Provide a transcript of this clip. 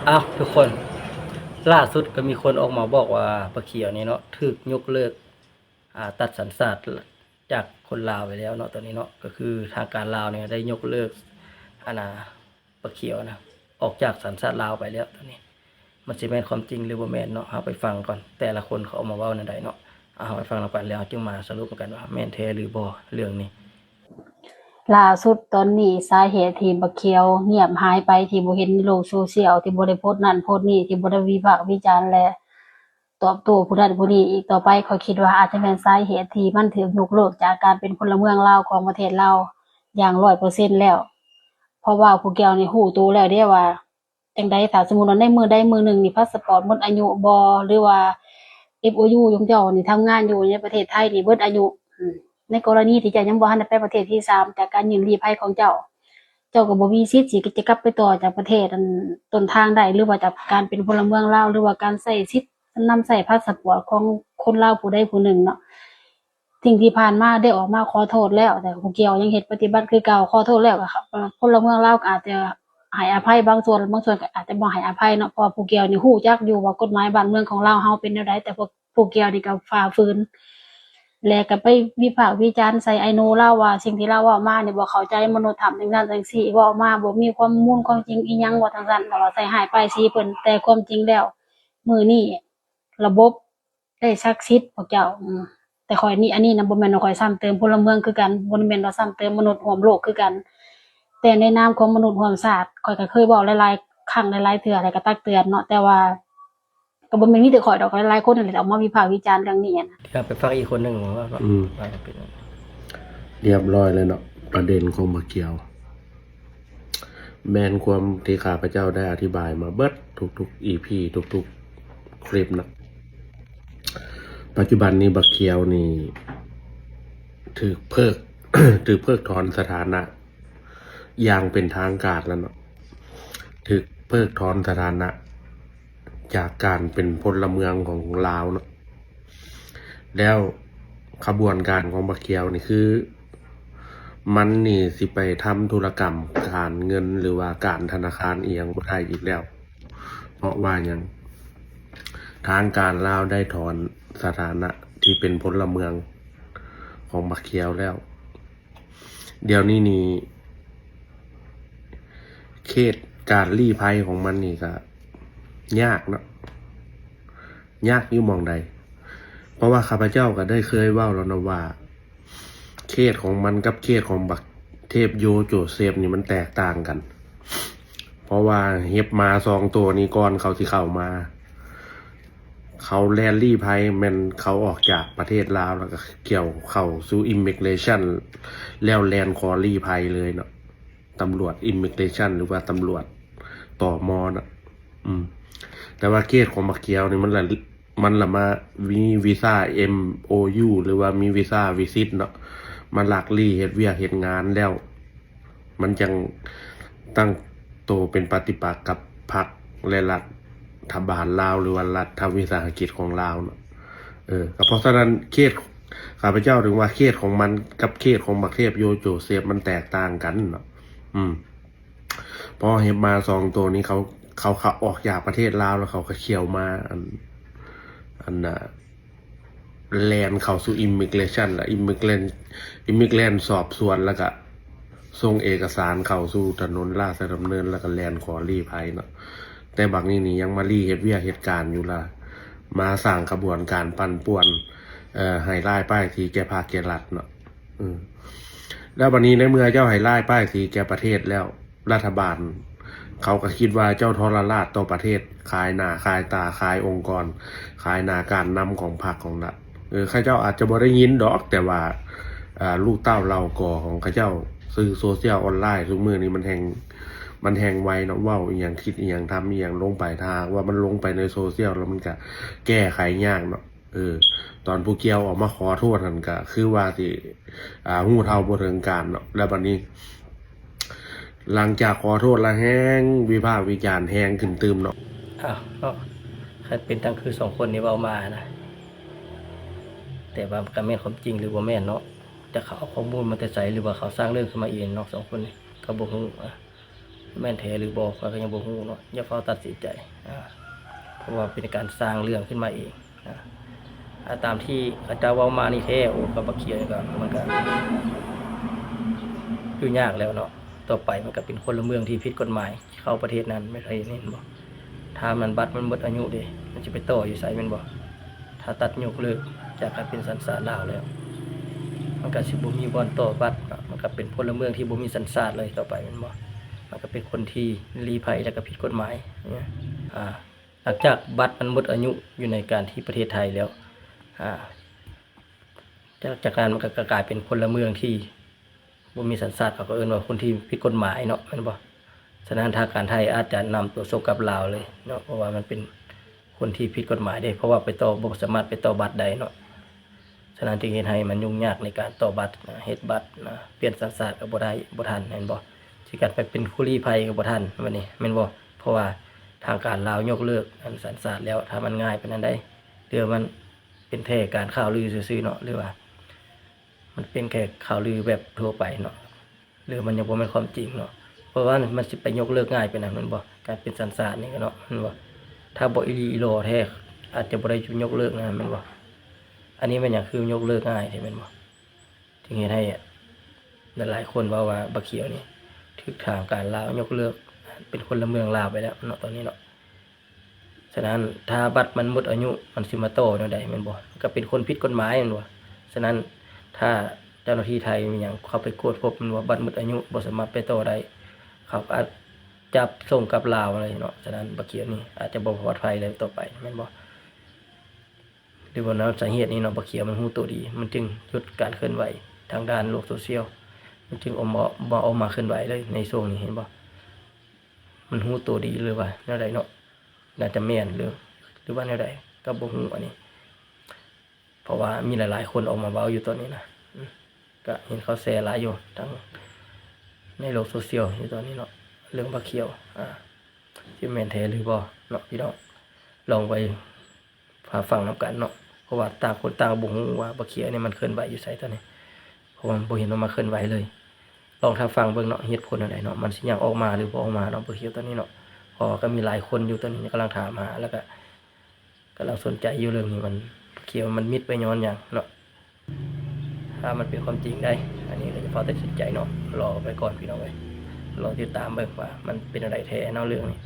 ອ້າວ ທຸກຄົນ, ລ່າສຸດກໍມີຄົນອອກມາບອກວ່າ ປາຂຽວນີ້ເນາະ ຖືກຍົກເລີກ ອ່າ ຕັດສັນຊາດຈາກຄົນລາວໄປແລ້ວເນາະ. ຕອນນີ້ເນາະ ກໍຄືທາງການລາວນີ້ໄດ້ຍົກເລີກ ອັນນ່າ ປາຂຽວນະ ອອກຈາກສັນຊາດລາວໄປແລ້ວ. ຕອນນີ້ມັນຊິແມ່ນຄວາມຈິງ ຫຼື ບໍ່ແມ່ນເນາະ, ເຮົາໄປຟັງກ່ອນ ແຕ່ລະຄົນເຂົາອອກມາເວົ້າແນວໃດເນາະ. ເອົາ ເຮົາໄປຟັງນຳກັນ ແລ້ວເຮົາຈຶ່ງມາສະຫຼຸບກັນວ່າ ແມ່ນແທ້ ຫຼື ບໍ່ ເລື່ອງນີ້. ລ່າສຸດຕອນນີ້ ສາເຫດທີ່ບັກຂຽວງຽບຫາຍໄປ ທີ່ບໍ່ເຫັນໃນໂລກໂຊຊຽວ ທີ່ບໍ່ໄດ້ໂພສນັ້ນໂພສນີ້ ທີ່ບໍ່ໄດ້ວິພາກວິຈານ ແລະ ຕອບໂຕ້ຜູ້ນັ້ນຜູ້ນີ້ອີກຕໍ່ໄປ, ຂ້ອຍຄິດວ່າອາດຈະແມ່ນສາເຫດທີ່ມັນຖືກຍົກເລີກຈາກການເປັນພົນລະເມືອງລາວຂອງປະເທດລາວຢ່າງຮ້ອຍເປີເຊັນແລ້ວ. ເພາະວ່າຜູ້ກ່ຽວນີ້ຮູ້ໂຕແລ້ວເດ້ວ່າ ຈັ່ງໃດ ຖ້າສົມມຸດວ່າໃນມື້ໃດມື້ໜຶ່ງນີ້ ພາສະປອດໝົດອາຍຸບໍ ຫຼືວ່າ ເອັຟໂອຢູ ຂອງເຈົ້ານີ້ທຳງານຢູ່ໃນປະເທດໄທນີ້ເບິດອາຍຸ, ອືມ ໃນກໍລະນີທີ່ເຈົ້າຍັງບໍ່ທັນໄດ້ໄປປະເທດທີສາມ ຈາກການຍື່ນລີ້ໄພຂອງເຈົ້າ, ເຈົ້າກໍບໍ່ມີສິດທີ່ຈະກັບໄປຕໍ່ຈາກປະເທດອັນຕົ້ນທາງໄດ້ ຫຼືວ່າຈາກການເປັນພົນລະເມືອງລາວ ຫຼືວ່າການໃຊ້ສິດນຳໃຊ້ພາສະປອດຂອງຄົນລາວຜູ້ໃດຜູ້ໜຶ່ງເນາະ. ສິ່ງທີ່ຜ່ານມາໄດ້ອອກມາຂໍໂທດແລ້ວ, ແຕ່ຜູ້ກ່ຽວຍັງເຮັດປະຕິບັດຄືເກົ່າ. ຂໍໂທດແລ້ວກໍ ເອີ່ ພົນລະເມືອງລາວກໍອາດຈະໃຫ້ອະໄພບາງສ່ວນ, ບາງສ່ວນກໍອາດຈະບໍ່ໃຫ້ອະໄພເນາະ, ເພາະວ່າຜູ້ກ່ຽວນີ້ຮູ້ຈັກຢູ່ວ່າກົດໝາຍບ້ານເມືອງຂອງລາວເຮົາເປັນແນວໃດ, ແຕ່ພວກຜູ້ກ່ຽວນີ້ກໍຝ່າຝືນ ແລະກໍໄປວິພາກວິຈານໃສ່ໄອໂນລາວວ່າ ສິ່ງທີ່ລາວເວົ້າມານີ້ບໍ່ເຂົ້າໃຈມະນຸດທຳ ຈັ່ງຊັ້ນຈັ່ງຊີ້, ເວົ້າມາບໍ່ມີຄວາມມູນຄວາມຈິງອີ່ຫຍັງ ວ່າຈັ່ງຊັ້ນ, ແລ້ວວ່າໃສ່ຮ້າຍປ້າຍສີເພິ່ນ. ແຕ່ຄວາມຈິງແລ້ວ ມື້ນີ້ລະບົບ ໄດ້ສັກສິດພວກເຈົ້າ. ອືມ ແຕ່ຂ້ອຍນີ້ ອັນນີ້ນະ ບໍ່ແມ່ນວ່າຂ້ອຍຊ້ຳເຕີມພົນລະເມືອງຄືກັນ, ບໍ່ແມ່ນວ່າຊ້ຳເຕີມມະນຸດຮ່ວມໂລກຄືກັນ, ແຕ່ໃນນາມຂອງມະນຸດຮ່ວມຊາດ ຂ້ອຍກໍເຄີຍເວົ້າຫຼາຍໆຄັ້ງຫຼາຍໆເທື່ອ ແລ້ວກໍຕັກເຕືອນເນາະ, ແຕ່ວ່າກໍບໍ່ແມ່ນມີແຕ່ຂ້ອຍດອກ, ຫຼາຍໆຄົນນັ້ນແຫຼະອອກມາວິພາກວິຈານເລື່ອງນີ້ນະ. ເອົາໄປຟັງອີກຄົນໜຶ່ງເນາະ. ອືມ ວ່າເປັນ ຮຽບຮ້ອຍແລ້ວເນາະ ປະເດັນຂອງບັກຂຽວ. ແມ່ນຄວາມທີ່ຂ້າພະເຈົ້າໄດ້ອະທິບາຍມາເບິດທຸກໆອີພີ ທຸກໆຄລິບນະ. ປັດຈຸບັນນີ້ບັກຂຽວນີ້ຖືກເພິກ ຖືກເພິກຖອນສະຖານະຢ່າງເປັນທາງການແລ້ວເນາະ, ຖືກເພິກຖອນສະຖານະຈາກການເປັນພົນລະເມືອງຂອງລາວເນາະ. ແລ້ວຂະບວນການຂອງບັກຂຽວນີ້ຄື ມັນນີ້ຊິໄປທຳທຸລະກຳການເງິນ ຫຼືວ່າການທະນາຄານອີ່ຫຍັງບໍ່ໄດ້ອີກແລ້ວ, ເພາະວ່າຫຍັງ? ທາງການລາວໄດ້ຖອນສະຖານະທີ່ເປັນພົນລະເມືອງຂອງບັກຂຽວແລ້ວ. ດຽວນີ້ນີ້ ເຂດການລີ້ໄພຂອງມັນນີ້ກະຍາກເນາະ, ຍາກຢູ່ໝ່ອງໃດ? ເພາະວ່າຂ້າພະເຈົ້າກະໄດ້ເຄີຍເວົ້າແລ້ວເນາະວ່າ ເຂດຂອງມັນກັບເຂດຂອງບັກເທບໂຍໂຈເຊບນີ້ມັນແຕກຕ່າງກັນ. ເພາະວ່າເຫັບໝາສອງໂຕນີ້ ກ່ອນເຂົາຊິເຂົ້າມາ ເຂົາແລ່ນລີ້ໄພ ແມ່ນເຂົາອອກຈາກປະເທດລາວ ແລ້ວກໍກ່ຽວເຂົ້າສູ່ immigration ແລ້ວແລ່ນຂໍລີ້ໄພເລີຍເນາະ, ຕຳຫຼວດ immigration ຫຼືວ່າຕຳຫຼວດ ຕມ ເນາະ. ອືມ ແຕ່ວ່າເຂດຂອງບັກຂຽວນີ້ ມັນລະ ມັນລະມາມີວີຊາ ເອັມໂອຢູ ຫຼືວ່າມີວີຊາວິຊິດເນາະ, ມາລັກລີ້ເຮັດວຽກເຮັດງານແລ້ວ ມັນຈັ່ງຕັ້ງໂຕເປັນປະຕິປັກກັບພັກ ແລະ ລັດຖະບານລາວ ຫຼືວ່າລັດວິສາຫະກິດຂອງລາວເນາະ. ເອີ ກໍເພາະສະນັ້ນເຂດ ຂ້າພະເຈົ້າເຖິງວ່າເຂດຂອງມັນກັບເຂດຂອງບັກເທບໂຍໂຈເຊບມັນແຕກຕ່າງກັນເນາະ. ອືມ ພໍເຫັບໝາສອງໂຕນີ້ ເຂົາ ເຂົາ ເຂົາອອກຈາກປະເທດລາວ ແລ້ວເຂົາກໍຂ້ຽວມາ ອັນ ອັນ ແລ່ນເຂົ້າສູ່ immigration ລະ immigration immigration ສອບສວນ ແລ້ວກະສົ່ງເອກະສານເຂົ້າສູ່ຖະໜົນລາຊະດຳເນີນ ແລ້ວກະແລ່ນຂໍລີ້ໄພເນາະ. ແຕ່ບັກນີ້ນີ້ຍັງມາລີ້ເຮັດວຽກເຮັດການຢູ່ລະ ມາສ້າງຂະບວນການປັ່ນປ່ວນ ເອີ ໃຫ້ຮ້າຍປ້າຍສີແກ່ພັກແກ່ລັດເນາະ. ເອີ ແລ້ວບັດນີ້ໃນເມື່ອເຈົ້າໃຫ້ຮ້າຍປ້າຍສີແກ່ປະເທດແລ້ວ ລັດຖະບານເຂົາກໍຄິດວ່າເຈົ້າທໍລະລາດຕໍ່ປະເທດ, ຂາຍໜ້າຂາຍຕາ, ຂາຍອົງກອນ, ຂາຍໜ້າການນຳຂອງພັກຂອງລັດ. ເອີ ເຂົາເຈົ້າອາດຈະບໍ່ໄດ້ຍິນດອກ, ແຕ່ວ່າ ອ່າ ລູກເຕົ້າເຫຼົ່າກໍຂອງເຂົາເຈົ້າ, ສື່ໂຊຊຽວອອນລາຍຊຸມື້ນີ້ມັນແຮ່ງ ມັນແຮ່ງໄວເນາະ, ເວົ້າອີ່ຫຍັງ, ຄິດອີ່ຫຍັງ, ທຳອີ່ຫຍັງລົງໄປ, ຖ້າຫາກວ່າມັນລົງໄປໃນໂຊຊຽວແລ້ວ ມັນກະແກ້ໄຂຍາກເນາະ. ເອີ ຕອນຜູ້ກ່ຽວອອກມາຂໍໂທດຫັ້ນກະຄືວ່າຊິ ອ່າ ຮູ້ເທົ່າບໍ່ເຖິງການເນາະ. ແລ້ວບັດນີ້ ຫຼັງຈາກຂໍໂທດແລ້ວ ແຮ່ງວິພາກວິຈານແຮງຂຶ້ນຕື່ມເນາະ. ອ້າວ ເນາະ ຄັນເປັນຈັ່ງຄືສອງຄົນນີ້ເວົ້າມານະ ແຕ່ວ່າກະແມ່ນຄວາມຈິງຫຼືບໍ່ແມ່ນເນາະ, ຈັກເຂົາເອົາຂໍ້ມູນມາແຕ່ໃສ ຫຼືວ່າເຂົາສ້າງເລື່ອງຂຶ້ນມາເອງເນາະ, ສອງຄົນນີ້ກະບໍ່ຮູ້. ແມ່ນແທ້ຫຼືບໍ່ ຂ້ອຍກໍຍັງບໍ່ຮູ້ເນາະ ຢ່າຟ້າວຕັດສິນໃຈ ອາ ເພາະວ່າເປັນການສ້າງເລື່ອງຂຶ້ນມາເອງ ອາ ອາ ຕາມທີ່ເຂົາເຈົ້າເວົ້າມານີ້ແທ້ ໂອ້ ກັບບັກຂຽວນີ້ກໍ ມັນກໍຢູ່ຍາກແລ້ວເນາະ ຕໍ່ໄປມັນກໍເປັນພົນລະເມືອງທີ່ຜິດກົດໝາຍ ເຂົ້າປະເທດນັ້ນ ແມ່ນເຫັນບໍ່? ຖ້າມັນບັດມັນໝົດອາຍຸເດ້ ມັນຊິໄປຕໍ່ຢູ່ໃສແມ່ນບໍ່? ຖ້າຕັດຍົກເລີກຈາກການເປັນສັນຊາດລາວແລ້ວ ມັນກໍຊິບໍ່ມີບ່ອນຕໍ່ບັດເນາະ ມັນກໍເປັນພົນລະເມືອງທີ່ບໍ່ມີສັນຊາດເລີຍຕໍ່ໄປແມ່ນບໍ່? ມັນກໍເປັນຄົນທີ່ລີ້ໄພ ແລ້ວກໍຜິດກົດໝາຍ ອາ ຫຼັງຈາກບັດມັນໝົດອາຍຸຢູ່ໃນການທີ່ປະເທດໄທແລ້ວ ອາ ຈາກ ຈາກນັ້ນມັນກໍ ກໍກາຍເປັນພົນລະເມືອງທີ່ ບໍ່ມີສັນຊາດ ເຂົາກໍເອີ້ນວ່າຄົນທີ່ຜິດກົດໝາຍເນາະ ແມ່ນບໍ່? ສະນັ້ນທາງການໄທອາດຈະນຳຕົວສົ່ງກັບລາວເລີຍເນາະ ເພາະວ່າມັນເປັນຄົນທີ່ຜິດກົດໝາຍເດ້ ເພາະວ່າໄປຕໍ່ ບໍ່ສາມາດໄປຕໍ່ບັດໄດ້ເນາະ ສະນັ້ນຈຶ່ງເຮັດໃຫ້ມັນຫຍຸ້ງຍາກໃນການຕໍ່ບັດນະ ເຮັດບັດນະ ປ່ຽນສັນຊາດກໍບໍ່ໄດ້ ບໍ່ທັນ ແມ່ນບໍ່? ຊິກັນໄປເປັນຜູ້ລີ້ໄພກໍບໍ່ທັນບັດນີ້ ແມ່ນບໍ່? ເພາະວ່າທາງການລາວຍົກເລີກອັນສັນຊາດແລ້ວ ຖ້າມັນງ່າຍປານນັ້ນໃດ ຫຼືວ່າມັນເປັນແຄ່ການຂ່າວລືຊື່ໆເນາະ ຫຼືວ່າ ມັນເປັນແຄ່ຂ່າວລືແບບທົ່ວໄປເນາະ ຫຼືມັນຍັງບໍ່ແມ່ນຄວາມຈິງເນາະ ເພາະວ່າມັນຊິໄປຍົກເລີກງ່າຍປານນັ້ນແມ່ນບໍ່? ການເປັນສັນຊາດນີ້ເນາະ ແມ່ນບໍ່? ຖ້າບໍ່ອີ່ຫຼີອີ່ຫຼໍແທ້ ອາດຈະບໍ່ໄດ້ຍົກເລີກນະ ແມ່ນບໍ່? ອັນນີ້ແມ່ນຫຍັງຄືຍົກເລີກງ່າຍແທ້ແມ່ນບໍ່? ຈຶ່ງເຮັດໃຫ້ຫຼາຍໆຄົນເວົ້າວ່າບັກຂຽວນີ້ຖືກທາງການລາວຍົກເລີກເປັນພົນລະເມືອງລາວໄປແລ້ວເນາະ ຕອນນີ້ເນາະ. ສະນັ້ນ ຖ້າບັດມັນໝົດອາຍຸ ມັນຊິມາຕໍ່ແນວໃດແມ່ນບໍ່? ມັນກໍເປັນຄົນຜິດກົດໝາຍແມ່ນບໍ່? ສະນັ້ນ ຖ້າເຈົ້າໜ້າທີ່ໄທມີຫຍັງເຂົ້າໄປກວດພົບແມ່ນວ່າບັດໝົດອາຍຸ ບໍ່ສາມາດໄປຕໍ່ໄດ້ ເຂົາກໍອາດຈັບສົ່ງກັບລາວເລີຍເນາະ. ສະນັ້ນ ບັກຂຽວນີ້ອາດຈະບໍ່ປອດໄພແລ້ວຕໍ່ໄປແມ່ນບໍ່? ຫຼືວ່ານຳສາເຫດນີ້ເນາະ ບັກຂຽວມັນຮູ້ໂຕດີ ມັນຈຶ່ງຢຸດການເຄື່ອນໄຫວທາງດ້ານໂລກໂຊຊຽວ ມັນຈຶ່ງອອກມາ ບໍ່ອອກມາເຄື່ອນໄຫວເລີຍໃນຊ່ວງນີ້ ເຫັນບໍ່? ມັນຮູ້ໂຕດີ ຫຼືວ່າແນວໃດເນາະ? ໜ້າຈະແມ່ນ ຫຼື ຫຼືວ່າແນວໃດກໍບໍ່ຮູ້ອັນນີ້ ເພາະວ່າມີຫຼາຍໆຄົນອອກມາເວົ້າຢູ່ຕອນນີ້ນະ ອາ ກໍເຫັນເຂົາແຊຫຼາຍຢູ່ ທັງໃນໂລກໂຊຊຽວຢູ່ຕອນນີ້ເນາະ ເລື່ອງບັກຂຽວ ອາ ຊິແມ່ນແທ້ຫຼືບໍ່ເນາະ ພີ່ນ້ອງ ລອງໄປ ຖ້າຟັງນຳກັນເນາະ ເພາະວ່າຕ່າງຄົນຕ່າງບໍ່ຮູ້ວ່າບັກຂຽວນີ້ມັນເຄື່ອນໄຫວຢູ່ໃສຕອນນີ້ ເພາະວ່າມັນບໍ່ເຫັນອອກມາເຄື່ອນໄຫວເລີຍ. ລອງຖ້າຟັງເບິ່ງເນາະ ເຫດຜົນແນວໃດເນາະ ມັນຊິຍັງອອກມາ ຫຼືບໍ່ອອກມາເນາະ ບັກຂຽວຕອນນີ້ເນາະ ເພາະວ່າກໍມີຫຼາຍຄົນຢູ່ຕອນນີ້ກຳລັງຖາມຫາ ແລ້ວກໍກຳລັງສົນໃຈຢູ່ເລື່ອງນີ້ ມັນ ບັກຂຽວມັນມິດໄປຍ້ອນຫຍັງເນາະ. ຖ້າມັນເປັນຄວາມຈິງໃດ໋ ອັນນີ້ກໍຈະພໍຕັດສິນໃຈເນາະ ລໍໄປກ່ອນພີ່ນ້ອງເອີຍ ລໍຕິດຕາມເບິ່ງວ່າມັນເປັນແນວໃດແທ້ເນາະເລື່ອງນີ້.